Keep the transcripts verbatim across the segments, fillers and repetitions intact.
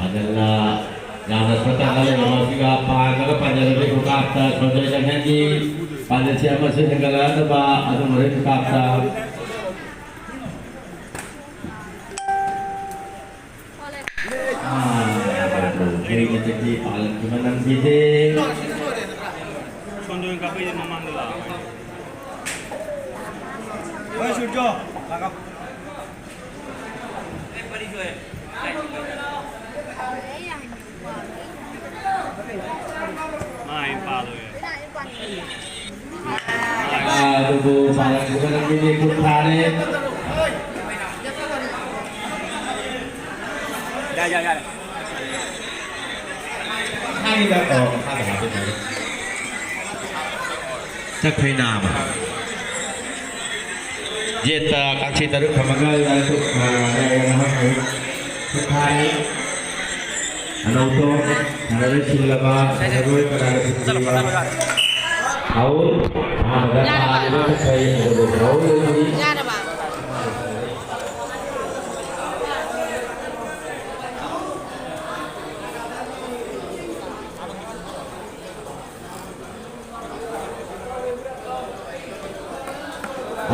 ꯑꯗꯨꯅ ꯌꯥꯝꯅ ꯁꯣꯠꯊꯅ ꯂꯩꯔꯕ ꯑꯁꯤꯒ ꯄꯥꯟꯅꯕ ꯄꯥꯟꯖꯔꯒ ꯈꯨꯀꯥꯞꯇ ꯁꯣꯟꯖꯣꯏ ꯖꯪꯁꯟꯒꯤ ꯄꯥꯟꯖꯟꯁꯤ ꯑꯃꯁꯨ ꯍꯦꯟꯒꯠꯂꯛꯅꯕ ꯑꯗꯨꯝꯕꯒꯤ ꯈꯨꯀꯥꯞꯇ꯫ ꯑꯥ, ꯀꯔꯤꯒꯤꯗꯒꯤ ꯄꯥꯜꯂꯛꯈꯤꯕ ꯅꯪꯒꯤꯗꯤ? ꯁꯣꯟꯗꯣꯏ ꯀꯥꯞꯄꯩꯗꯤ ꯃꯃꯥꯡꯗ ꯂꯥꯛꯑꯣ꯫ ꯍꯣꯏ, ꯁꯨꯔꯖꯣ, ꯂꯥꯛꯑꯣ꯫ ꯃꯥ ꯍꯥꯏ ꯄꯥꯜꯂꯣꯏ꯫ ꯑꯗꯨꯕꯨ ꯄꯥꯜꯂꯛꯄꯗ ꯂꯝꯕꯤꯗꯤ ꯈꯨꯠ ꯊꯥꯔꯦ꯫ ꯌꯥ, ꯌꯥ, ꯌꯥꯔꯦ꯫ ꯍꯥꯏꯗ, ꯑꯣ, ꯃꯈꯥꯗ ꯍꯥꯞꯄ ꯌꯥꯔꯦ꯫ ꯆꯠꯈ꯭ꯔꯦ ꯅꯥꯕ꯫ ꯌꯦꯠꯇ ꯀꯥꯡꯁꯤ ꯇꯔꯨꯛ ꯊꯝꯃꯒ ꯂꯥꯏꯊꯣꯛ-, ꯑ, ꯂꯥꯏꯔꯦꯟ ꯑꯃ ꯈꯥꯏ-, ꯈꯥꯏ꯫ ꯑꯅꯧꯕ ꯁꯥꯟꯅꯔꯣꯏ ꯁꯤꯜꯂꯕ ꯁꯥꯟꯅꯔꯣꯏ ꯀꯅꯥꯗ ꯁꯤꯟꯕꯤꯕ? ꯑꯥꯎꯠ꯫ ꯑꯍꯥꯟꯕꯗ ꯄꯥꯜꯂꯤꯕ ꯆꯠꯈ꯭ꯔꯦ, ꯑꯗꯨꯕꯨ ꯒ꯭ꯔꯥꯎꯟ ꯂꯩꯔꯤ꯫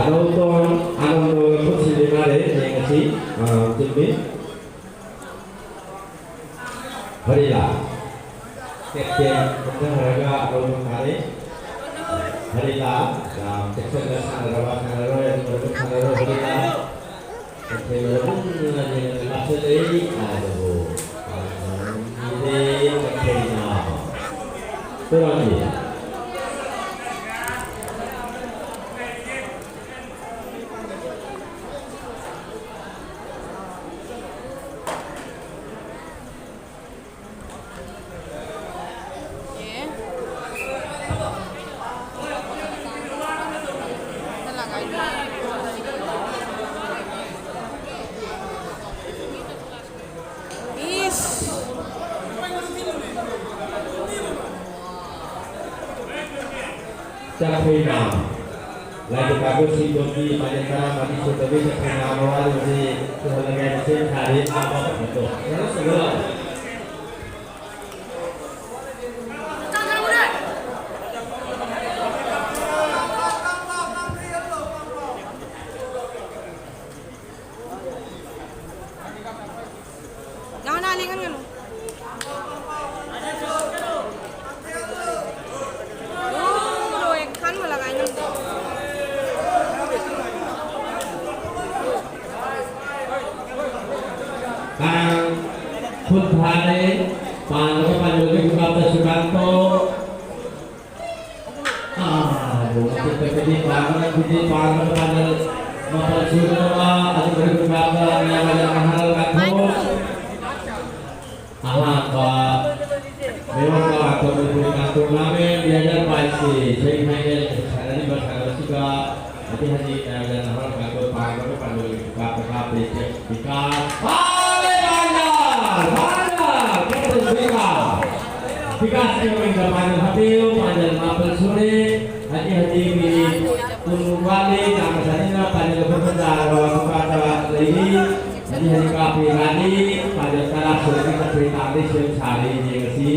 ꯑꯅꯧꯕ, ꯑꯅꯧꯕ ꯈꯨꯠꯁꯤꯗꯤ ꯃꯥꯂꯦ, ꯌꯦꯡꯉꯁꯤ, ꯑ, ꯇꯤꯝꯃꯤ꯫ ꯍꯔꯤꯂꯥꯜ꯫ ꯀꯦꯞꯇꯦꯟ ꯀꯨꯝꯊꯈ꯭ꯔꯒ ꯑꯅꯧꯕ ꯊꯥꯔꯦ꯫ ꯍꯔꯤꯂꯥꯜ, ꯌꯥꯝ ꯆꯦꯛꯁꯤꯟꯅ ꯁꯥꯟꯅꯔꯕ ꯁꯥꯟꯅꯔꯣꯏ, ꯑꯗꯨ ꯑꯣꯏꯔꯕ ꯁꯥꯟꯅꯔꯣꯏ ꯍꯔꯤꯂꯥꯜ꯫ ꯀꯩꯊꯦꯜ ꯃꯅꯨꯡꯗ ꯌꯦꯡꯅ ꯂꯥꯛꯆꯔꯤ꯫ ꯑꯗꯨꯕꯨ ꯀꯩꯊꯦꯜꯅ ꯇꯣꯔꯥꯟꯒꯤ꯫ ꯆꯥꯛꯈꯨꯏꯅ ꯂꯥꯏꯗꯨ ꯀꯥꯡꯕꯨꯁꯤꯡꯗꯨꯒꯤ ꯃꯥꯏꯅ ꯇꯔꯥꯃꯔꯤ ꯁꯨꯗꯕꯤ ꯆꯠꯈ꯭ꯔꯦ꯫ ꯉꯥ ꯃꯋꯥꯗꯨꯗꯤ ꯁꯨꯍꯜꯂꯒꯦ ꯍꯥꯏꯅ ꯁꯦꯝ ꯁꯥꯔꯤ꯫ ꯉꯥ ꯃꯋꯥ ꯐꯠꯇꯕꯗꯣ꯫ ꯐꯖꯅ ꯁꯨꯍꯜꯂꯣ꯫ Jangan alingan kan? Dulu, dulu, yang kan malah kayak gitu. Ang puntahan ay paano ka panulit yung kapasukan ko? Ah, yung kapit-kapit, paano na, hindi, paano na, paano na, mapasukan mo ba? Ano ba yung kapasukan niya? Wala mahal ka po. Aha, pa. Meron ka, ato mo po yung ato namin. Yan yan, pa, si Saint Michael, sa nani ba, sa Rosita, ati hati, eh, yan, mahal ka po, paano na, paano na, kapit-kapit, pikas. Pare, banda! Banda! Kapit, pikas! Pikas, yung mga paano, hati, yung paano, mapasukan. Hati-hati ni Tunggu Wali, nama saya Panel Berbendar, Bapak Kepala Lady, Hati-hati Kapi Rani, Panel Taraf, Surat Kita Cerita Alis, Yang Sari, Yang Si.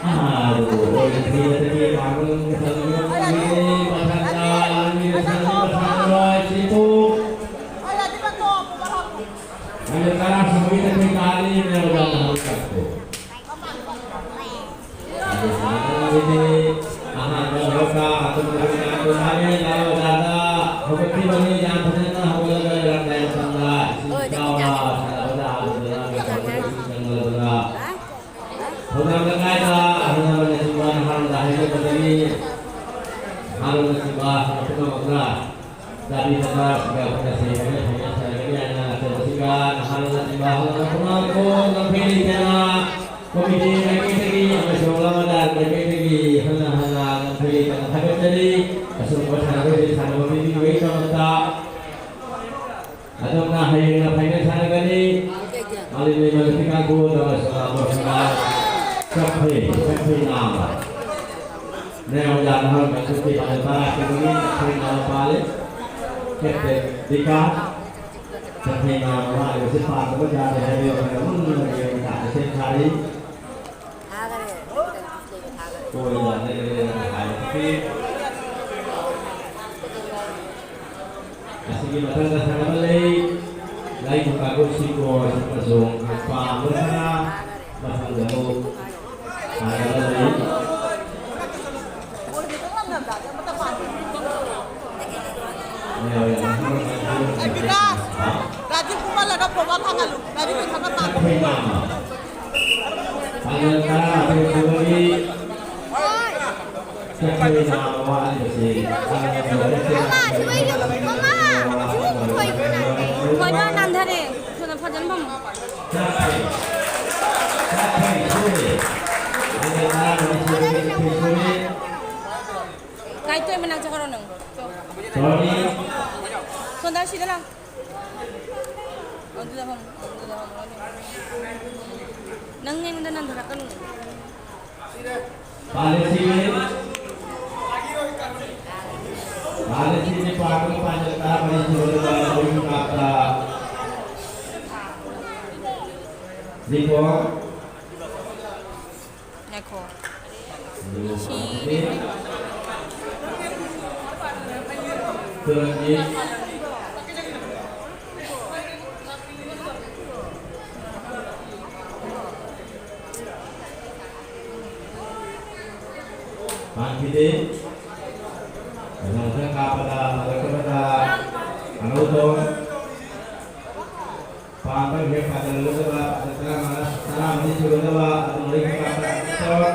Aduh, oh, ini kita tadi bangun, kita tadi bangun, ini, Mas Anda, ini, Mas Anda, Mas Anda, situ. Panel Taraf, Surat Kita Cerita Alis, Yang Udah Tahu Satu. Ini, aha, ada berapa? Atau mungkin aku nanya, kalau ada, mungkin ini yang punya, aku ada yang lain sama. Oh, udah kita. Ada, ada, ada, ada, ada, ada. Hah? Huna mengaita, huna mengaita, huna mengaita, huna mengaita, huna mengaita. Tapi tetap juga pada sehingga hanya saya ini anak atau juga hal yang bahwa pengaku dan pilihnya komite lagi lagi sama sekolah dan lagi lagi hana hana pilih dan hadir jadi asal buat hadir di sana pilih juga kita. Adamna haya na final sana gani. Alin ni malapit ako na sa mga kaphe, kaphe na. ꯅꯌꯥꯝ ꯌꯥꯝꯅ ꯍꯧꯅ ꯆꯠꯄꯤ ꯄꯥꯂꯦ ꯇꯔꯥ ꯁꯨꯕꯒꯤ ꯆꯠꯊꯩꯅꯥꯎ ꯄꯥꯜꯂꯤ꯫ Captain Vikas. ꯆꯠꯊꯩꯅꯥꯎ ꯍꯥꯏꯕꯁꯤ ꯄꯥꯟꯗꯕ ꯌꯥꯗꯦ ꯍꯥꯏꯕꯒꯤ ꯋꯥꯈꯜ ꯑꯃꯨꯛ ꯌꯦꯡꯕ ꯇꯥꯔꯦ ꯁꯦꯝ ꯁꯥꯔꯤ꯫ ꯊꯥꯈꯔꯦ꯫ ꯀꯣꯏꯗ ꯂꯩꯔꯦ ꯍꯥꯏꯕꯁꯤ꯫ ꯑꯁꯤꯒꯤ ꯃꯊꯪꯗ ꯁꯥꯟꯅꯕ ꯂꯩ꯫ ꯂꯥꯏꯕꯨ ꯀꯥꯡꯕꯨ ꯁꯤꯀꯣ ꯑꯃꯁꯨꯡ ꯄꯥꯝꯕ ꯁꯅꯥ꯫ ꯃꯊꯪꯗ ꯑꯃꯨꯛ ꯁꯥꯟꯅꯕ ꯂꯩ꯫ ꯕꯤꯀꯥꯁ, ꯔꯥꯖꯤꯕ ꯀꯨꯃꯥꯔ ꯂꯥꯛꯑꯒ ꯄ꯭ꯔꯣꯒ꯭ꯔꯥꯝ ꯊꯥꯒꯠꯂꯨ꯫ ꯂꯥꯏꯔꯤꯛ ꯂꯣꯏꯁꯪꯒ ꯇꯥꯛꯄ꯫ ꯃꯃꯥ, ꯁꯤꯕꯨ ꯌꯦꯡꯉꯨ꯫ ꯃꯃꯥ, ꯁꯤꯕꯨ ꯊꯣꯏꯕ ꯅꯥꯟꯊꯔꯦ꯫ ꯊꯨꯅ ꯐꯖꯅ ꯐꯝꯃꯨ꯫ ꯀꯥꯏ ꯇꯣꯏ ꯃꯅꯥꯛ ꯆꯠꯈ꯭ꯔꯣ ꯅꯪ꯫ ꯁꯣꯝꯗ ꯁꯤꯗ ꯂꯥꯎ꯫ ꯑꯗꯨꯗ ꯐꯝꯃꯨ, ꯑꯗꯨꯗ ꯐꯝꯃꯨ, ꯑꯗꯨꯗ ꯐꯝꯃꯨ꯫ ꯅꯪ ꯑꯩꯉꯣꯟꯗ ꯅꯟꯊꯔꯛꯀꯅꯨ꯫ ꯄꯥꯂꯦꯁꯤꯅꯤ꯫ ꯄꯥꯂꯦꯁꯤꯅꯤ ꯄꯥꯔꯠ ꯄꯥꯏꯅꯦꯜ ꯇꯔꯥꯃꯔꯤ ꯁꯨꯔꯒ ꯃꯔꯤ ꯀꯥꯞꯇ ꯅꯤꯀꯣ꯫ ꯉꯥꯏꯈꯣ꯫ ꯁꯤꯔꯦ꯫ ꯇꯨꯔꯟꯒꯤ ꯄꯥꯟꯈꯤꯗꯦ꯫ ꯃꯊꯪ ꯀꯥꯞꯄꯗ ꯐꯖꯔꯛꯄꯗ ꯑꯅꯧꯕ ꯄꯥꯟꯕ ꯍꯦꯛ ꯐꯖꯔꯒꯗꯕ ꯇꯔꯥꯃꯉꯥ, ꯇꯔꯥꯃꯔꯤ ꯁꯨꯒꯗꯕ ꯑꯗꯨ ꯃꯔꯤ ꯀꯥꯞꯄꯗ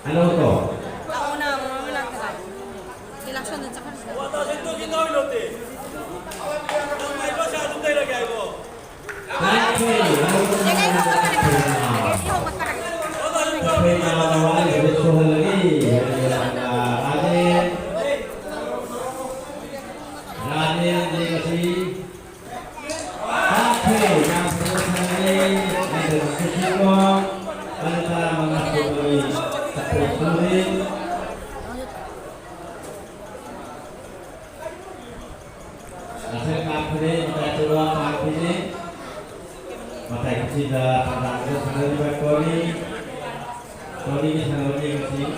Ano to? Asal kapre, kita coba kapre. Mata kecil dah, tangan kita sana juga kori. Kori ni sana lagi kecil.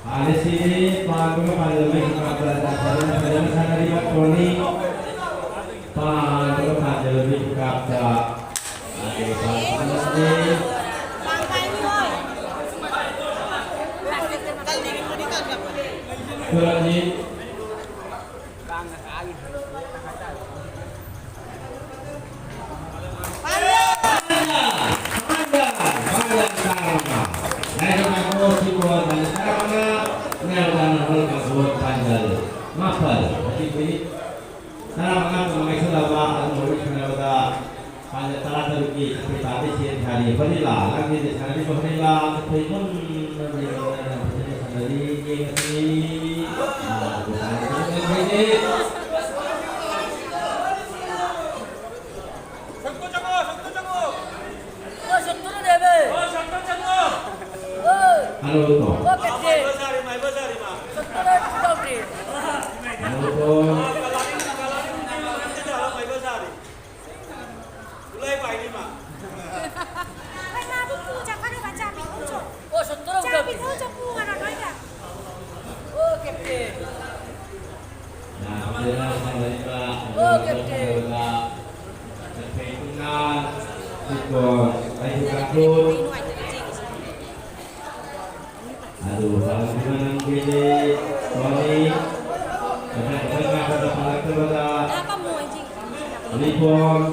Alisini pandu pandu kapta sana sana sana di kori. Pandu pandu kapta. Mapal, hati ini. Tara manga tuma ngai sula ba, ang mo ri khana ba da, panja tara taru ki, kapi tabi sian hari, vanilla, lagi di sana di vanilla, kapi pun, vanilla, vanilla, vanilla, vanilla, Halo, to. Halo, to. Nah, ꯑꯗꯨ ꯐꯔꯛꯇꯕ ꯅꯪꯒꯤꯗꯤ ꯇꯣꯅꯤ꯫ ꯃꯊꯪ ꯃꯊꯪ ꯉꯥꯛꯄꯗ ꯐꯔꯛꯇꯕꯗ report.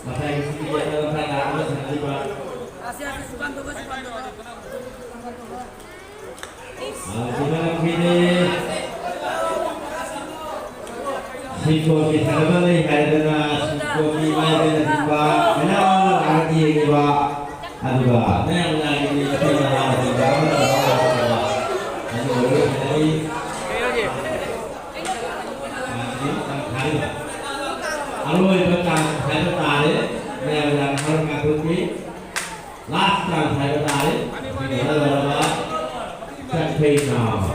ꯃꯊꯪ ꯁꯤꯒꯤ ꯃꯊꯪ ꯂꯥꯛꯄꯗ ꯁꯥꯟꯅꯔꯤꯕ꯫ ꯐꯔꯛꯇꯕ ꯅꯪꯒꯤꯗꯤ ꯁꯤꯀꯣꯒꯤ ꯁꯥꯟꯅꯕ ꯂꯩ ꯍꯥꯏꯗꯅ ꯁꯤꯀꯣꯒꯤ ꯃꯥꯏꯀꯩꯗ ꯊꯤꯟꯕ ꯃꯌꯥꯝ ꯑꯃ ꯂꯥꯛꯑꯒ ꯌꯦꯡꯉꯤꯕ꯫ ꯑꯗꯨꯒ ꯃꯌꯥꯝ ꯂꯥꯛꯏ ꯃꯇꯨꯡꯗ ꯍꯥꯟꯅ ꯊꯤꯟꯕ ꯑꯃ ꯇꯧꯔꯒ ꯑꯗꯨ ꯑꯣꯏꯔꯒ ꯁꯥꯟꯅꯔꯤ꯫ ꯑꯔꯣꯏꯕ ꯇꯥꯟ ꯍꯥꯏꯕ ꯇꯥꯔꯦ꯫ ꯃꯌꯥꯝꯅ ꯍꯔꯥꯎ ꯀꯥꯡꯊꯣꯛꯄꯤ꯫ ꯂꯥꯁ ꯇꯥꯟ ꯍꯥꯏꯕ ꯇꯥꯔꯦ꯫ ꯁꯤꯗ ꯂꯣꯏꯔꯕ ꯆꯠꯈꯩ ꯅꯥꯕ꯫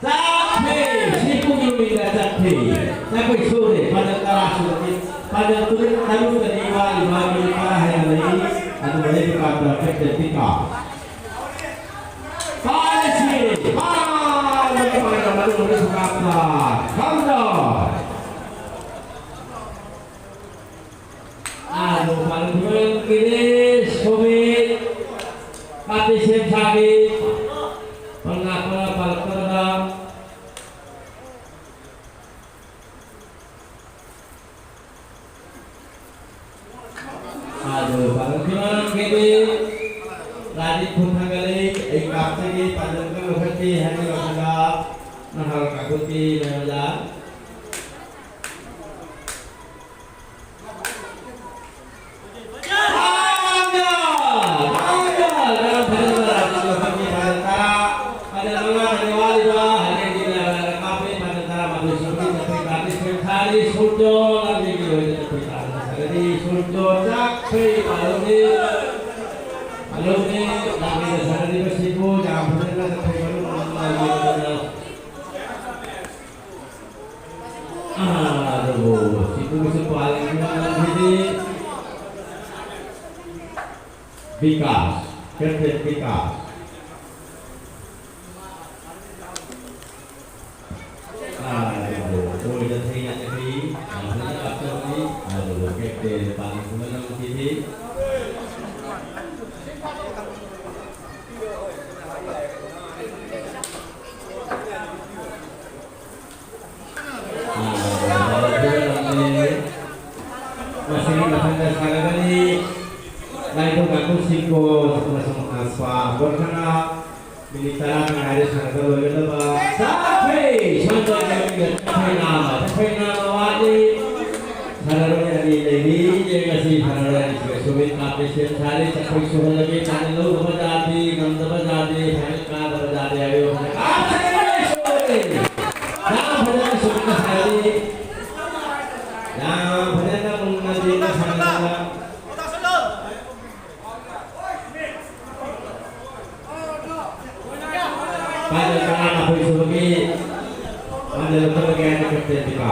ꯆꯠꯈ꯭ꯔꯦ! ꯁꯤꯄꯨꯒꯤ ꯃꯤꯡꯗ ꯆꯠꯈ꯭ꯔꯦ꯫ ꯆꯠꯄꯩ ꯁꯨꯔꯦ꯫ ꯄꯥꯟꯖꯜ ꯇꯔꯥ ꯁꯨꯔꯦ꯫ ꯄꯥꯟꯖꯜ ꯇꯔꯨꯛ, ꯇꯔꯨꯛꯇꯅꯤ ꯋꯥꯠꯂꯤꯕ ꯃꯤꯅꯤꯠ ꯇꯔꯥ ꯍꯦꯜꯂꯤ꯫ ꯑꯗꯨꯕꯨ ꯑꯩꯒꯤ ꯄꯥꯟꯖꯜ ꯐꯦꯛꯇꯔꯤ ꯄꯤꯛ ꯑꯞ꯫ ꯄꯥꯏꯔꯁꯤ! ꯄꯥꯏꯔꯕ ꯄꯥꯏꯔꯕ ꯑꯗꯨꯕꯨ ꯈꯨꯀꯥꯞꯇ ꯈꯪꯗ꯫ ꯑꯗꯨ ꯄꯥꯟꯖꯜ ꯀꯤꯔꯦ ꯁꯣꯃꯤ꯫ ꯀꯥꯇꯤ ꯁꯦꯝ ꯁꯥꯒꯤ꯫ ꯄꯪꯂꯥꯛ ꯄꯪꯂꯥꯛ ꯄꯥꯜꯂꯛꯇꯕꯗ꯫ ꯑꯗꯨ ꯄꯥꯜꯂꯛꯇꯨꯅ ꯀꯦꯕꯤ ꯂꯥꯏꯔꯤꯛ ꯈꯨꯟ ꯊꯥꯡꯒꯠꯂꯤ, ꯑꯩ ꯀꯥꯞꯆꯒꯦ, ꯄꯥꯟꯖꯟ ꯀꯟꯅ ꯂꯧꯈꯠꯀꯦ ꯍꯥꯏꯕꯒꯤ ꯋꯥꯈꯜꯗ ꯅꯍꯥꯔꯣꯜ ꯀꯥꯡꯄꯣꯛꯄꯤ ꯃꯌꯥꯝꯗ ꯑꯗꯨꯕꯨ ꯁꯨ ꯄꯥꯜꯂꯤꯕ ꯂꯝꯁꯤꯗꯤ ꯕꯤꯀꯥꯁ, ꯀꯦꯞꯇꯦꯟ ꯕꯤꯀꯥꯁ꯫ ꯑꯥ, ꯑꯗꯨꯕꯨ ꯑꯣꯏꯗ ꯊꯦꯡꯅ ꯆꯠꯈꯤ꯫ ꯌꯥꯝ ꯐꯖꯅ ꯀꯥꯞꯆꯕꯅꯤ꯫ ꯑꯗꯨꯕꯨ ꯀꯦꯞꯇꯦꯟ ꯄꯥꯜꯂꯤꯕ ꯂꯝꯁꯤꯗꯤ ꯃꯁꯤꯒꯤ ꯃꯊꯪꯗ ꯁꯥꯟꯅꯒꯅꯤ ꯂꯥꯏꯊꯧ ꯀꯥꯡꯕꯨ ꯁꯤꯡꯀꯣ ꯑꯃꯁꯨꯡ ꯑꯁꯄꯥ ꯕꯣꯔꯈꯅꯥ꯫ ꯃꯤꯅꯤꯠ ꯇꯔꯥ ꯉꯥꯏꯔꯦ ꯁꯥꯟꯅꯕ ꯂꯣꯏꯒꯗꯕ꯫ ꯆꯠꯈ꯭ꯔꯦ! ꯁꯣꯝꯗ ꯌꯥꯎꯕꯤꯔ ꯆꯠꯈ꯭ꯔꯦ ꯅꯥꯃ꯫ ꯆꯠꯈ꯭ꯔꯦ ꯅꯥꯃ ꯋꯥꯠꯂꯤ꯫ ꯁꯥꯟꯅꯔꯣꯏ ꯑꯅꯤ ꯂꯩꯔꯤ꯫ ꯌꯦꯡꯉꯁꯤ ꯁꯥꯟꯅꯔꯣꯏ ꯑꯅꯤꯁꯤꯒ ꯁꯨꯃꯤꯠ ꯀꯥꯞꯇꯦ ꯁꯦꯝ ꯁꯥꯔꯤ꯫ ꯆꯠꯈ꯭ꯔꯦ ꯁꯨꯍꯜꯂꯒꯦ꯫ ꯇꯥꯅ ꯂꯧꯗꯕ ꯌꯥꯗꯦ, ꯉꯝꯗꯕ ꯌꯥꯗꯦ, ꯐꯥꯏꯅꯦꯜ ꯀꯥꯗꯕ ꯌꯥꯗꯦ ꯍꯥꯏꯕ ꯋꯥꯈꯜꯗ ꯀꯥꯞꯈ꯭ꯔꯦ! ꯁꯣꯏꯔꯦ! ꯌꯥꯝ ꯐꯖꯅ ꯁꯨꯃꯤꯠꯅ ꯁꯥꯟꯅꯔꯤ꯫ ꯌꯥꯝ ꯐꯖꯅ ꯃꯨꯟꯅ ꯂꯦꯡꯅ ꯁꯥꯟꯅꯔꯒ ꯄꯥꯟꯖ ꯇꯔꯥꯃꯥꯊꯣꯏ ꯁꯨꯕꯒꯤ ꯄꯥꯟꯖ ꯂꯧꯈꯠꯂꯒꯦ ꯍꯥꯏꯅ ꯀꯦꯞꯇꯦꯟ ꯄꯤꯀꯥ꯫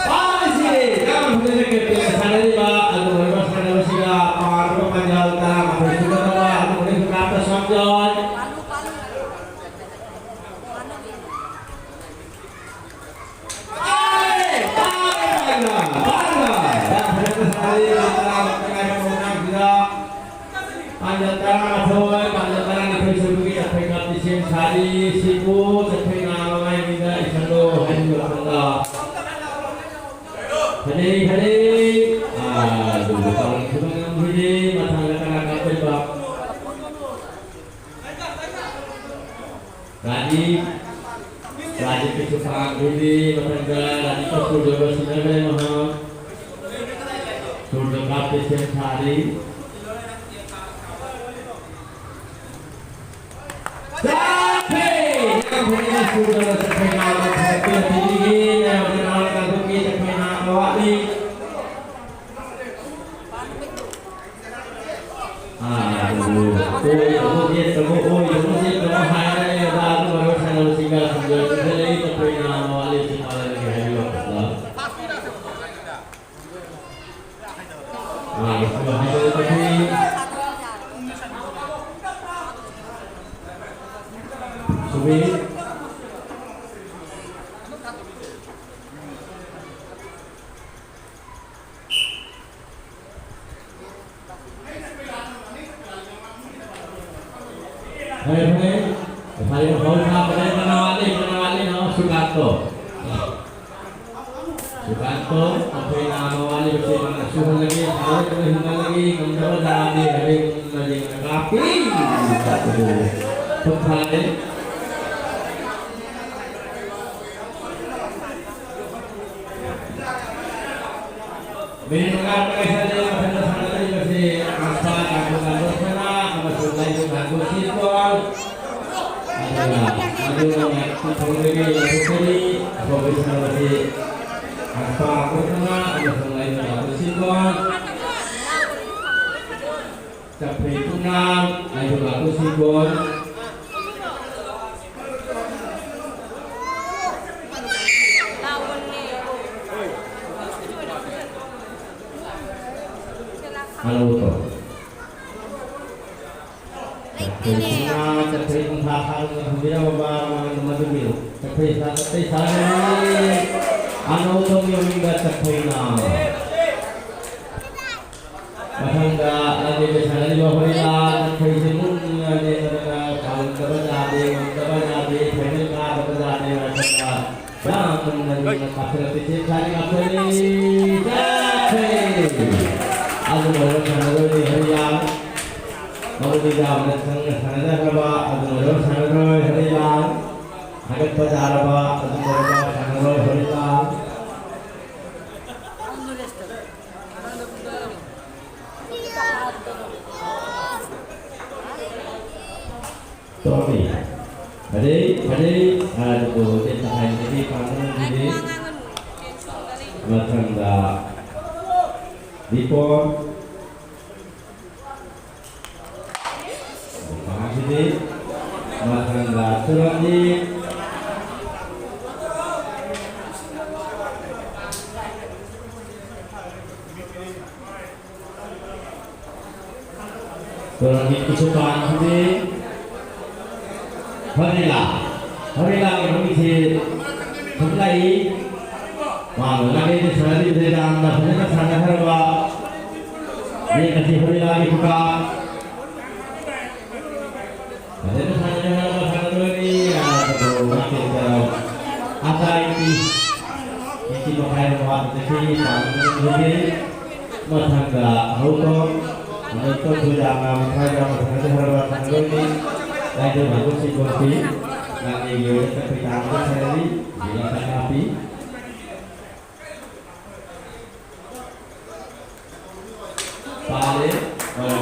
ꯄꯥꯟꯖꯁꯤ ꯌꯥꯝ ꯐꯖꯅ ꯀꯦꯞꯇꯦꯟ ꯁꯥꯟꯅꯔꯤꯕ ꯑꯗꯨꯒꯨꯝꯂꯕ ꯁꯥꯟꯅꯕꯁꯤꯗ ꯄꯥꯟꯕ ꯄꯥꯟꯖ ꯇꯔꯥꯃꯥꯊꯣꯏ ꯁꯨꯒꯗꯕ ꯑꯗꯨꯒꯨꯝꯂꯕ ꯀꯥꯞꯇ ꯁꯝꯖꯣꯏ꯫ ꯐꯖꯩ, ꯐꯖꯩ꯫ ꯑꯥ, ꯑꯗꯨꯕꯨ ꯄꯥꯡꯊꯕ ꯉꯝꯈꯤꯗꯦ꯫ ꯃꯊꯪꯗ ꯀꯅꯥ ꯀꯥꯞꯇꯣꯏꯕ? ꯔꯥꯖꯤꯞ, ꯔꯥꯖꯤꯞꯀꯤꯁꯨ ꯐꯥꯈꯤꯗꯦ꯫ ꯃꯊꯪꯗ ꯔꯥꯖꯤꯞꯀ ꯁꯨꯔꯖꯒ ꯁꯤꯟꯅꯈ꯭ꯔꯦ ꯃꯍꯥꯛ꯫ ꯁꯨꯔꯖ ꯀꯥꯞꯇꯦ, ꯁꯦꯝ ꯁꯥꯔꯤ꯫ ꯆꯠꯈ꯭ꯔꯦ! ꯌꯥꯝ ꯐꯖꯅ ꯁꯨꯔꯖꯒ ꯆꯠꯈ꯭ꯔꯦ꯫ ꯃꯥꯅ ꯊꯥꯒꯠꯄꯤꯔꯛꯄꯤꯔꯤꯒꯦ꯫ ꯃꯌꯥꯝꯁꯦ ꯅꯍꯥꯛ ꯀꯥꯡꯕꯨꯒꯤ ꯆꯠꯈ꯭ꯔꯦ, ꯅꯍꯥꯛ ꯋꯥꯠꯂꯤ꯫ ꯑꯥ, ꯑꯗꯨꯕꯨ ꯑꯣꯏꯗꯕ ꯌꯦꯠꯇꯕ, ꯑꯣꯏꯗꯕ ꯌꯦꯠꯇꯕ ꯍꯥꯏꯔꯦ꯫ ꯑꯣꯖꯥ ꯑꯗꯨ ꯋꯥꯔꯤ ꯁꯥꯟꯅꯕꯁꯤꯡꯒ ꯁꯨꯝ ꯂꯣꯏꯁꯤꯟꯖꯔꯛꯏ꯫ ꯃꯈꯣꯏꯅ ꯐꯔꯦ, ꯐꯔꯦ꯫ ꯐꯔꯦ, ꯍꯧ ꯊꯥ, ꯐꯔꯦ, ꯀꯅꯥ ꯋꯥꯠꯂꯤ, ꯀꯅꯥ ꯋꯥꯠꯂꯤ? ꯅꯥꯎ ꯁꯨꯀꯥꯟꯇꯣ꯫ ꯁꯨꯀꯥꯟꯇꯣ, ꯑꯩꯈꯣꯏꯅ ꯃꯋꯥꯂꯤꯕꯁꯦ ꯃꯥꯅ ꯁꯨꯍꯜꯂꯒꯦ, ꯁꯥꯟꯅꯔꯣꯏ ꯍꯤꯡꯍꯜꯂꯒꯦ, ꯉꯝꯗꯕ ꯇꯥꯔꯗꯤ ꯍꯌꯦꯡ ꯉꯟꯅ ꯌꯦꯡꯉꯒ ꯀꯥꯞꯄꯤ꯫ ꯈꯨꯠ ꯊꯥꯔꯦ꯫ ꯃꯤꯅꯤꯠ ꯃꯉꯥ ꯂꯣꯏꯁꯤꯜꯂꯦ꯫ ꯃꯊꯪꯗ ꯁꯥꯟꯅꯗꯣꯔꯤꯕꯁꯤ ꯑꯥꯁꯥ ꯇꯥꯡꯈꯨꯜ ꯂꯥꯡꯒꯣꯜ ꯁꯅꯥ ꯑꯃꯁꯨꯡ ꯂꯥꯏꯕꯛ ꯂꯥꯡꯒꯣꯜ ꯁꯤꯠꯇꯣꯟ꯫ ꯑꯗꯨꯒ ꯃꯗꯨ ꯅꯧꯅ ꯊꯣꯡꯗꯒꯤ ꯂꯧꯊꯣꯛꯀꯅꯤ꯫ ꯑꯐꯕ ꯁꯥꯟꯅꯕꯁꯤ ꯑꯥꯁꯥ ꯇꯥꯡꯈꯨꯜ ꯁꯅꯥ ꯑꯃꯁꯨꯡ ꯂꯥꯏꯕꯛ ꯂꯥꯡꯒꯣꯜ ꯁꯤꯠꯇꯣꯟ꯫ ꯆꯞꯐ꯭ꯔꯤ ꯄꯨꯝꯅ ꯂꯥꯏꯕꯛ ꯂꯥꯡꯒꯣꯜ ꯁꯤꯠꯇꯣꯟ꯫ ꯍꯜꯂꯣ꯫ ꯆꯠꯈ꯭ꯔꯦ, ꯄꯨꯡꯊꯥ ꯊꯥꯔꯨꯅ ꯊꯝꯕꯤꯔꯝꯃꯕ ꯃꯃꯥꯡꯗ ꯃꯗꯨꯒꯤ ꯆꯠꯈ꯭ꯔꯦ, ꯆꯠꯈ꯭ꯔꯦ, ꯁꯥꯔꯦ꯫ ꯑꯅꯧꯕꯒꯤ ꯃꯃꯤꯡꯗ ꯆꯠꯈ꯭ꯔꯦꯅ꯫ ꯃꯊꯪꯗ ꯂꯝꯖꯦꯜ ꯁꯥꯟꯅꯔꯤꯕ ꯍꯣꯔꯤꯂꯥꯜ ꯆꯠꯈ꯭ꯔꯦꯁꯦ ꯃꯨꯟꯅ ꯌꯦꯡꯂꯒ ꯄꯥꯜꯂꯝꯗꯕ ꯌꯥꯗꯦ, ꯉꯝꯗꯕ ꯌꯥꯗꯦ, ꯐꯥꯏꯅꯦꯜ ꯀꯥꯗꯕ ꯌꯥꯗꯦ ꯍꯥꯏꯕꯗ ꯌꯥꯝꯅ ꯅꯤꯡꯅ ꯀꯥꯞꯊꯔꯛꯇꯦ꯫ ꯆꯦꯟ ꯊꯥꯔꯤ ꯉꯥꯛꯇꯅꯤ꯫ ꯆꯠꯈ꯭ꯔꯦ꯫ ꯑꯗꯨ ꯂꯣꯏꯔꯒ ꯁꯥꯟꯅꯔꯣꯏ ꯍꯔꯤꯌꯥ꯫ ꯃꯗꯨꯗꯤ ꯌꯥꯝꯅ ꯁꯪꯅ ꯁꯥꯟꯅꯖꯈ꯭ꯔꯕ ꯑꯗꯨ ꯂꯣꯏꯔꯒ ꯁꯥꯟꯅꯔꯣꯏ ꯍꯔꯤꯌꯥ꯫ ꯊꯥꯒꯠꯄ ꯇꯥꯔꯕ ꯑꯗꯨ ꯂꯣꯏꯔꯒ ꯁꯥꯟꯅꯔꯣꯏ ꯍꯔꯤꯌꯥ꯫ ꯇꯧꯔꯝꯃꯤ꯫ ꯐꯖꯩ, ꯐꯖꯩ꯫ ꯑꯗꯨꯕꯨ ꯍꯧꯖꯤꯛ ꯃꯇꯥꯏꯗꯗꯤ ꯄꯥꯡꯊꯣꯛꯈꯤꯗꯦ꯫ ꯃꯊꯪꯗ ꯗꯤꯄꯣꯟ꯫ ꯃꯊꯪꯗ ꯃꯊꯪꯗ ꯆꯨꯔꯝꯃꯤ꯫ ꯇꯣꯔꯥꯒꯤ ꯈꯨꯠꯁꯨ ꯄꯥꯟꯈꯤꯗꯦ꯫ ꯍꯣꯔꯦꯂꯥ, ꯍꯣꯔꯦꯂꯥꯒꯤ ꯃꯃꯤꯡꯁꯤ ꯊꯝꯂꯛꯏ꯫ ꯃꯥꯅ ꯂꯥꯛꯂꯤꯕ ꯁꯥꯟꯅꯔꯤꯕꯁꯦ ꯌꯥꯝꯅ ꯐꯖꯅ ꯁꯥꯟꯅꯈ꯭ꯔꯕ ꯌꯦꯡ ꯑꯁꯤ ꯍꯣꯔꯦꯂꯥꯒꯤ ꯈꯨꯀꯥꯞ꯫ ꯐꯖꯅ ꯏꯟꯆꯤ ꯃꯈꯥꯏ ꯃꯃꯥꯡꯗꯒꯤ ꯄꯥꯡꯒꯗꯕ ꯃꯊꯪꯗ ꯍꯧꯗꯣꯡ ꯑꯅꯟꯇ ꯊꯣꯏꯖꯥꯝꯅ ꯃꯈꯥꯏꯗ ꯃꯊꯪꯗ ꯍꯧꯔꯕ ꯊꯥꯡꯗꯣꯏꯅꯤ꯫ ꯂꯥꯏꯗ ꯃꯥꯡꯒꯣꯜ ꯁꯤꯀꯣꯟꯁꯤ ꯉꯥꯡꯅꯤꯒꯤ ꯑꯣꯏꯅ ꯆꯠꯄꯩ ꯇꯥꯡꯗ ꯁꯦꯜꯂꯤ꯫ ꯖꯤꯂꯥ ꯁꯅꯥꯄꯤ ꯄꯥꯜꯂꯤ꯫ ꯑꯣ꯫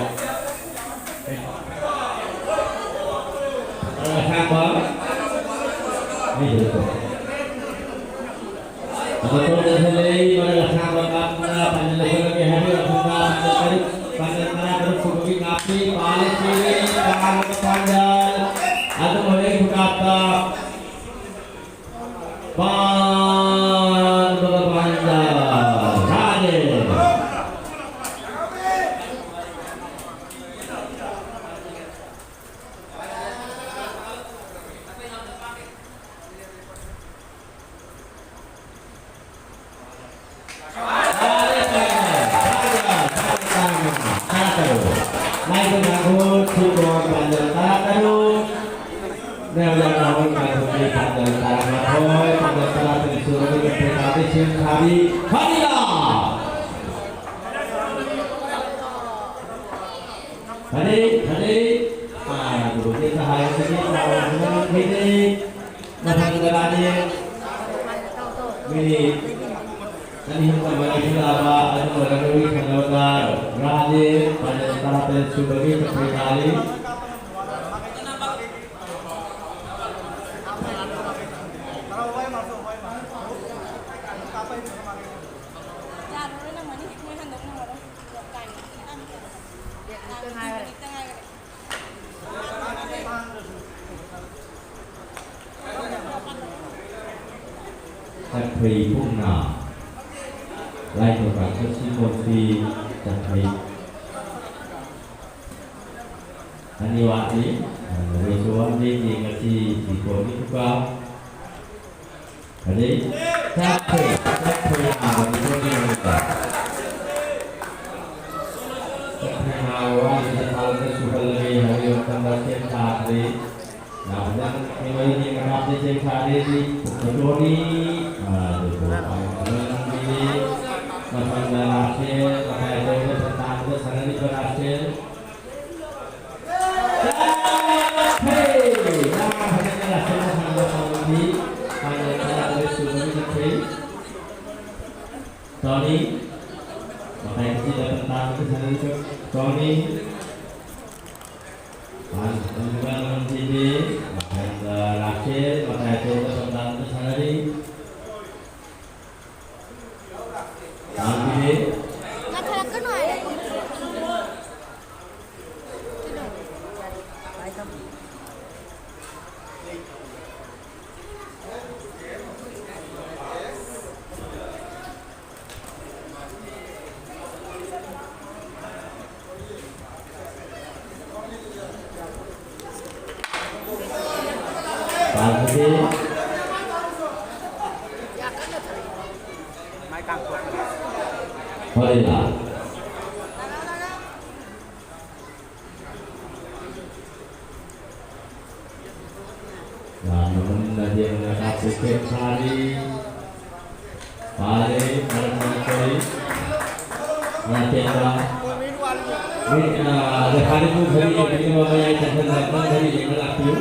ꯑꯣ, ꯑꯁꯥꯡꯕ꯫ ꯃꯤꯗꯨ ꯇꯣ꯫ ꯑꯗꯣ ꯇꯣ ꯂꯩꯁꯜꯂꯦ, ꯃꯔꯛ ꯑꯁꯥꯡꯕ ꯀꯥꯞꯇꯨꯅ ꯄꯥꯟꯖꯤꯜ ꯂꯧꯁꯤꯜꯂꯒꯦ ꯍꯥꯏꯕꯒꯤ ꯋꯥꯈꯜꯗ ꯄꯥꯟꯖꯤꯜ ꯇꯔꯨꯛ, ꯄꯥꯟꯖꯤꯜ ꯇꯔꯥ ꯇꯔꯨꯛ ꯁꯨꯕꯒꯤ ꯀꯥꯞꯄꯤ, ꯄꯥꯜꯂꯦ, ꯁꯤꯔꯦ, ꯄꯥꯜꯂꯕ ꯄꯥꯟꯖꯤꯜ꯫ ꯑꯗꯨꯝ ꯍꯣꯔꯦꯟ ꯈꯨꯀꯥꯞꯇ꯫ ꯄꯥꯟꯕ ꯄꯥꯟꯖ ꯔꯥꯖꯦꯟ꯫ ꯐꯖꯩ, ꯐꯖꯩ꯫ ꯑꯥ, ꯒꯨꯔꯨꯗꯦꯕꯅ ꯍꯥꯏꯕꯗꯒꯤ ꯆꯥꯎꯔꯕꯅꯤꯅ ꯐꯖꯩ꯫ ꯃꯊꯪꯗ ꯔꯥꯅꯤ ꯃꯤꯅꯤꯠ ꯑꯅꯤ ꯑꯍꯨꯝ ꯇꯝꯕ ꯂꯩꯁꯤꯜꯂꯛꯑꯕ ꯑꯗꯨ ꯑꯣꯏꯔꯒꯗꯤ ꯊꯪꯅꯕꯗ ꯔꯥꯅꯤ ꯃꯥꯏꯅꯁ ꯇꯔꯥꯇꯔꯦꯠ ꯁꯨꯕꯒꯤ ꯆꯠꯄꯩ ꯇꯥꯔꯤ꯫ ꯆꯠꯈ꯭ꯔꯤ ꯄꯨꯟꯅ ꯂꯥꯏꯊꯣꯛ ꯀꯥꯡꯆꯠꯁꯤ ꯀꯣꯟꯁꯤ ꯆꯠꯈ꯭ꯔꯤ꯫ ꯑꯅꯤ ꯋꯥꯠꯂꯤ꯫ ꯅꯈꯣꯏꯁꯨ ꯋꯥꯠꯂꯤ꯫ ꯌꯦꯡꯉꯁꯤ ꯗꯤꯄꯣꯒꯤ ꯊꯨꯀꯥ꯫ ꯑꯗꯩ ꯆꯠꯈ꯭ꯔꯦ, ꯆꯠꯈ꯭ꯔꯦ ꯅꯥꯕ ꯗꯤꯄꯣꯒꯤ ꯃꯅꯨꯡꯗ꯫ ꯆꯠꯈ꯭ꯔꯦ ꯅꯥꯕ ꯋꯥꯠꯂꯤꯗ ꯊꯥꯕꯗ ꯁꯨꯍꯜꯂꯒꯦ ꯍꯥꯏꯕꯒꯤ ꯋꯥꯈꯜꯗ ꯁꯦꯝ ꯁꯥꯗ꯭ꯔꯤ꯫ ꯅꯥꯕꯗ ꯑꯩꯈꯣꯏ ꯃꯔꯤꯒꯤ ꯃꯈꯥ ꯁꯦ ꯁꯥꯔꯦꯗꯤ ꯐꯣꯇꯣꯅꯤ꯫ ꯑꯗꯨꯕꯨ ꯃꯊꯪꯗ ꯂꯥꯛꯁꯦ, ꯃꯇꯥꯏ ꯀꯣꯏꯗ ꯇꯥꯡꯕꯗ ꯁꯥꯟꯅꯔꯤꯕ ꯂꯥꯛꯁꯦ꯫ ꯆꯠꯈ꯭ꯔꯦ! ꯉꯥ ꯐꯖꯅ ꯂꯥꯛꯁꯦ, ꯃꯊꯪꯗ ꯁꯥꯟꯅꯔꯤ꯫ ꯐꯥꯏꯅꯦꯜ ꯇꯔꯥꯇꯔꯦꯠ ꯁꯨꯕꯒꯤ ꯆꯠꯈ꯭ꯔꯦ꯫ ꯇꯣꯅꯤ꯫ ꯃꯇꯥꯏ ꯀꯣꯏꯗ ꯇꯥꯡꯕꯗ ꯁꯥꯟꯅꯔꯤꯕ ꯇꯣꯅꯤ꯫ ꯃꯥꯅ ꯈꯤꯇꯪ ꯅꯨꯡꯉꯥꯏꯅ ꯊꯤꯜꯂꯤ꯫ ꯃꯊꯪꯗ ꯔꯥꯀꯦꯜ, ꯃꯇꯥꯏ ꯑꯆꯧꯕ ꯊꯣꯡꯒꯥꯟꯗ ꯁꯥꯟꯅꯔꯤ꯫ ꯂꯥꯡꯕꯤꯔꯦ꯫ ꯉꯥꯊꯔꯛꯀꯅꯨ ꯍꯥꯏꯔꯦ꯫ ꯄꯥꯟꯊꯣꯏꯕꯤ꯫ ꯍꯣꯏ, ꯂꯥ꯫ ꯌꯥꯝꯅ ꯃꯨꯟꯅ ꯌꯦꯡꯅ ꯀꯥꯞꯄꯤ ꯁꯦꯝ ꯁꯥꯔꯤ꯫ ꯄꯥꯜꯂꯦ, ꯃꯔꯛ ꯃꯔꯛꯇ ꯉꯥ ꯇꯦꯟꯕ꯫ ꯃꯤ, ꯑ, ꯂꯩꯈꯥꯅꯤꯕꯨ ꯘꯔꯤ ꯌꯦꯡꯕꯤꯅꯕ ꯃꯌꯥꯏ ꯆꯪꯁꯤꯜꯂꯒ ꯘꯔꯤ ꯌꯦꯡꯕ ꯂꯥꯛꯄꯤꯌꯨ꯫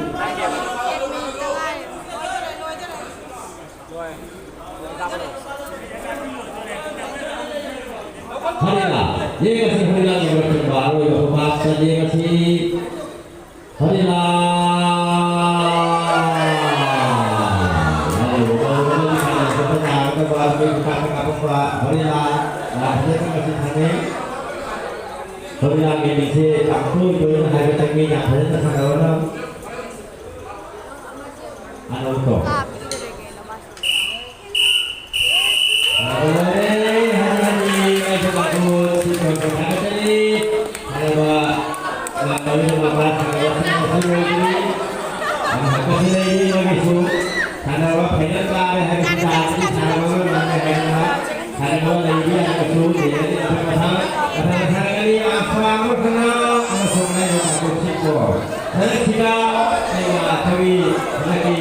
ꯍꯔꯤꯂꯥ, ꯌꯦꯡꯉꯁꯤ ꯍꯔꯤꯂꯥꯜꯒꯤ ꯃꯊꯪꯗ ꯑꯔꯣꯏꯕ ꯈꯨꯕꯥꯛꯇ ꯌꯦꯡꯉꯁꯤ꯫ ꯍꯔꯤꯂꯥꯜ! ꯍꯔꯤꯂꯥꯜ! ꯂꯥꯁꯇ ꯉꯁꯤ ꯊꯥꯡꯉꯩ꯫ ꯍꯔꯤꯂꯥꯜꯒꯤ ꯃꯤꯡꯁꯦ ꯌꯥꯝ ꯇꯣꯏ ꯇꯣꯏꯅ ꯍꯥꯏꯕ ꯆꯪꯉꯤ, ꯌꯥꯝ ꯐꯖꯅ ꯁꯥꯟꯅꯕꯅ꯫ ꯑꯅꯧꯕ꯫ ꯂꯣꯏꯔꯦ, ꯍꯔꯤ ꯍꯔꯤ, ꯃꯩꯁꯨ ꯂꯥꯛꯄ ꯃꯍꯨꯠ ꯁꯤ ꯈꯔ ꯈꯔ ꯊꯥꯒꯠꯆꯔꯤ꯫ ꯍꯥꯏꯔꯕ ꯂꯥꯛꯂꯤꯕ ꯃꯄꯥ ꯊꯥꯒꯠꯄ ꯑꯁꯤ ꯂꯣꯏꯗ꯭ꯔꯤ꯫ ꯑꯃꯈꯛꯇꯁꯨ ꯂꯩꯔꯤ, ꯃꯣꯏꯒꯤꯁꯨ ꯁꯥꯟꯅꯕ ꯐꯥꯏꯅꯦꯜ ꯇꯥꯔꯦ ꯍꯥꯏꯕꯁꯤ ꯇꯥꯔꯗꯤ ꯁꯥꯟꯅꯕ ꯂꯣꯏꯔꯦ ꯍꯥꯏꯗꯅ ꯁꯥꯟꯅꯕ ꯂꯩꯔꯤ ꯍꯥꯏꯕꯁꯨ ꯂꯩꯔꯅꯤ꯫ ꯃꯊꯪ ꯃꯊꯪ ꯃꯊꯪ ꯁꯥꯟꯅꯒꯅꯤ꯫ ꯑꯁ꯭ꯔꯥ ꯑꯃꯈꯛꯅ ꯑꯃꯁꯨꯡ ꯂꯩꯕ ꯀꯥꯡꯄꯣꯛꯄꯤꯀꯣ꯫ ꯍꯟꯗꯛꯁꯤꯗ ꯑꯩꯅ ꯑꯩꯈꯣꯏꯒꯤ ꯍꯟꯗꯛꯀꯤ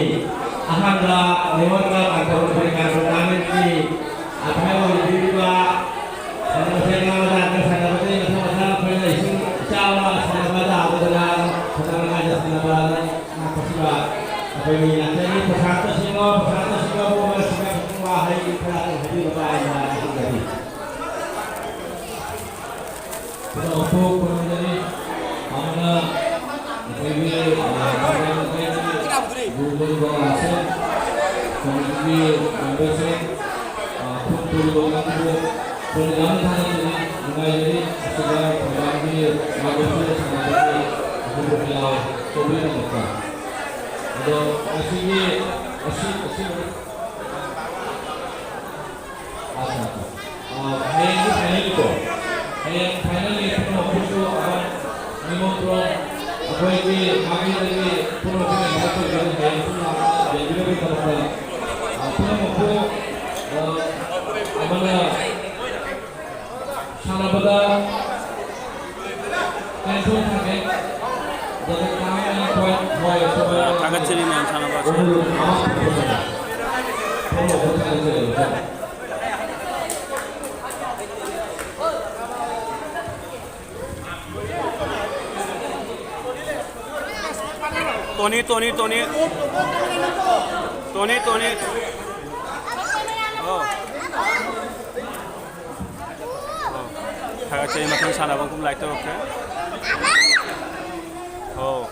ꯂꯥꯛꯁꯦ꯫ ꯀꯃꯤꯇꯤꯒꯤ ꯃꯦꯝꯕꯔꯁꯤꯡ, ꯑ, ꯐꯨꯠ ꯇꯨꯔꯕ ꯀꯥꯡꯕꯨ, ꯄ꯭ꯔꯣꯒ꯭ꯔꯥꯝ ꯊꯥꯒꯠꯇꯨꯅ ꯅꯨꯡꯉꯥꯏꯖꯔꯤ꯫ ꯑꯁꯤꯗ ꯄ꯭ꯔꯣꯒ꯭ꯔꯥꯝꯒꯤ ꯃꯥꯡꯒꯣꯟꯗ ꯁꯥꯟꯅꯕꯒꯤ ꯑꯗꯨꯒ ꯃꯦꯂꯥ ꯇꯧꯕꯒꯤꯗꯃꯛꯇ꯫ ꯑꯗꯣ ꯉꯁꯤꯒꯤ, ꯉꯁꯤ, ꯉꯁꯤ ꯑꯠꯆꯥ, ꯑꯠꯆꯥ꯫ ꯑ, ꯍꯌꯦꯡꯗꯤ ꯐꯥꯏꯅꯦꯜꯅꯤꯀꯣ? ꯍꯌꯦꯡ ꯐꯥꯏꯅꯦꯜꯅꯤ, ꯄꯨꯝꯅꯃꯛꯄꯨꯁꯨ ꯑꯃ ꯅꯤꯉꯣꯜ ꯄꯨꯔꯣ ꯑꯩꯈꯣꯏꯒꯤ ꯃꯥꯒꯤꯗꯒꯤ ꯄꯨꯝꯅꯃꯛꯄꯨ ꯏꯟꯚꯥꯏꯠ ꯇꯧꯖꯔꯤ꯫ ꯍꯌꯦꯡ ꯄꯨꯟꯅ ꯌꯦꯡꯕꯤꯅꯕꯒꯤꯗꯃꯛꯇ, ꯑ, ꯄꯨꯝꯅꯃꯛꯄꯨ, ꯑ, ꯑꯃꯅ ꯁꯥꯟꯅꯕꯗ ꯀꯦꯟꯁꯦꯜ ꯊꯥꯒꯦ꯫ ꯊꯥꯒꯠꯆꯔꯤ ꯃꯌꯥꯝ ꯁꯥꯟꯅꯕ ꯑꯁꯤ꯫ ꯇꯣꯅꯤ, ꯇꯣꯅꯤ, ꯇꯣꯅꯤ꯫ ꯇꯣꯅꯤ, ꯇꯣꯅꯤ꯫ ꯑꯣ꯫ ꯑꯣ꯫ ꯊꯥꯒꯠꯆꯔꯤ, ꯃꯊꯪ ꯁꯥꯟꯅꯕ ꯑꯃꯨꯛ ꯂꯥꯏꯛ ꯇꯧꯔꯛꯀꯦ꯫ ꯑꯣ꯫